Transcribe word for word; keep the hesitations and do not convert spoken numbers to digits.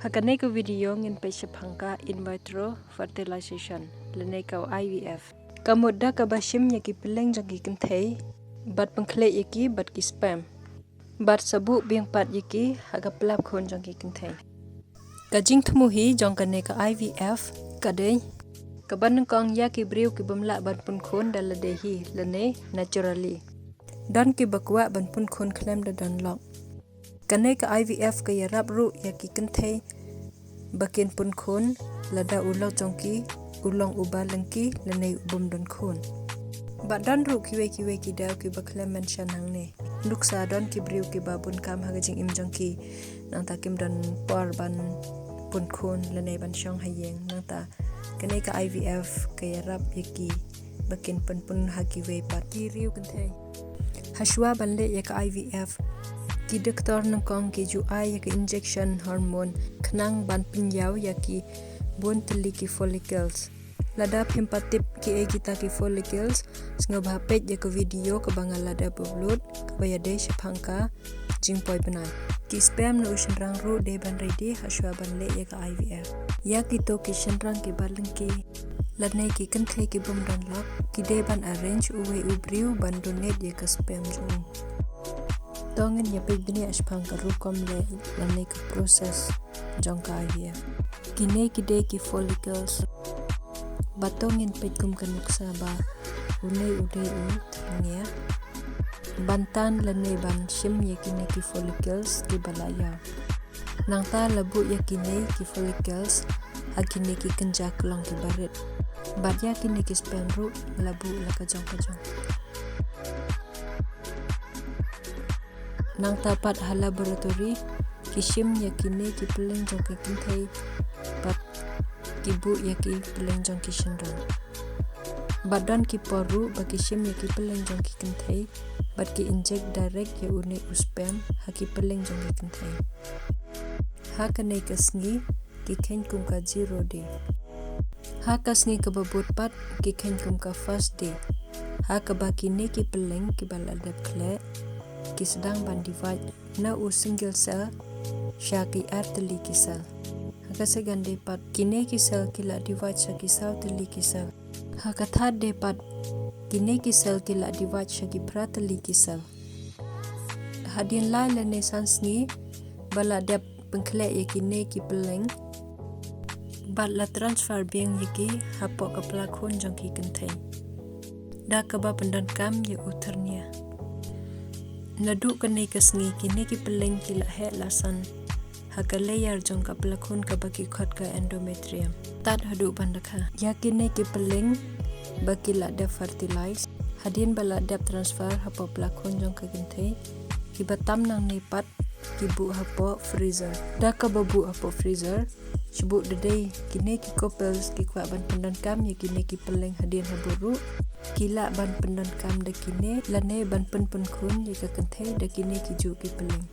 Ha kane ka video ngin peit shaphang ka in vitro fertilization lane ka I V F. Ka mut da kaba shim ïa ki pylleng jong ki kynthei bad pynkhleh ïa ki bad ki sperm bad sa buh biang pat ïa ki ha ka pla khun jong ki kynthei. Ka jingthmu hi jong kane ka I V F ka dei kaba nyngkong ïa ki briew ki bym lah ban pun khun da lade hi lane naturally. Don kiba kwah ban pun khun khlem da don lok. Kane ka I V F ka ïarap ruh ïa ki kynthei ba kin pun khun lada u lok jong ki u long uba lyngki lane u bym don khun. Bad don ruh kiwei kiwei ki daw kiba khlem mention hangne. Nuksa don ki briew kiba bun kam ha ka jingim jong ki, nangta kim don por ban pun khun lane ban shong ha ïing. Nangta kane ka I V F ka ïarap ïa ki ba kin pun pun ha kiwei pat ki riew kynthei. Hashwa ban leh ïa ka I V F, ki doktor nyngkong ki ju ai ïa ka injection hormone khnang ban pynïaw ïa ki bun tylli ki follicles. Lada phim pat tip kiei kita ki follicles, sngewbha peit ïa ka video kaba nga la dep upload kaba ïadei shaphang ka jingpoi bnai. Ki sperm na u shynrang ruh dei ban ready hashwa ban leh ïa ka I V F. Ïa kito ki shynrang kiba lyngki lane ki kynthei ki bym don lok, ki dei ban arrange uwei u briew ban donate ïa ka sperm jong u. To ngin ïa peit bniah shaphang ka rukom leh lane ka process jong ka I V F. Kine ki dei ki follicles. Bad to ngin peit kum ka nuksa ba une u dei u tyrngeh ban tan lane ban shim ïa kine ki follicles kiba la ïaw. Nangta la buh ïa kine ki follicles ha kine ki kynja kyllong kiba rit. Bad ïa kine ki sperm ruh la buh la ka jong ka jong. Nangta pat ha laboratory ki shim ïa kine ki pylleng jong ki kynthei bad ki buh ïa ki pylleng jong ki shynrang. Bad don ki por ruh ba ki shim ïa ki pylleng jong ki kynthei bad ki inject direct ïa une u sperm ha ki pylleng jong ki kynthei. Ha kane ka sngi ki kheiñ kum ka zero day. Ha ka sngi kaba bud pat ki kheiñ kum ka first day, ha kaba kine ki pylleng kiba la dep khleh ki sdang ban divide na u single cell sha ki ar tylli ki cell. Ha ka second day pat kine ki cell ki la divide sha ki saw tylli ki cell. Ha ka third day pat kine ki cell ki la divide sha ki phra tylli ki cell. Hadien lai lane san sngi ba la dep pynkhleh ïa kine ki pylleng bad la transfer biang ïa ki hapoh ka pla khun jong ki kynthei da kaba pyndonkam ïa u tyrngeh. Naduh kane ka sngi kine ki pylleng ki la heh la san ha ka layer jong ka pla khun kaba ki khot ka endometrium. Tad haduh ban da kha ïa kine ki pylleng ba ki la dep fertilize hadien ba la dep transfer hapoh pla khun jong ka kynthei, kiba tam nangne pat ki buh hapoh freezer. Da kaba buh hapoh freezer, shu buh da dei kine ki couples ki kwah ban pyndonkam ïa kine ki pylleng hadien ha bud ruh ki lah ban pyndonkam da kine lane ban pynpun khun ïa ka kynthei da kine ki juh ki pylleng.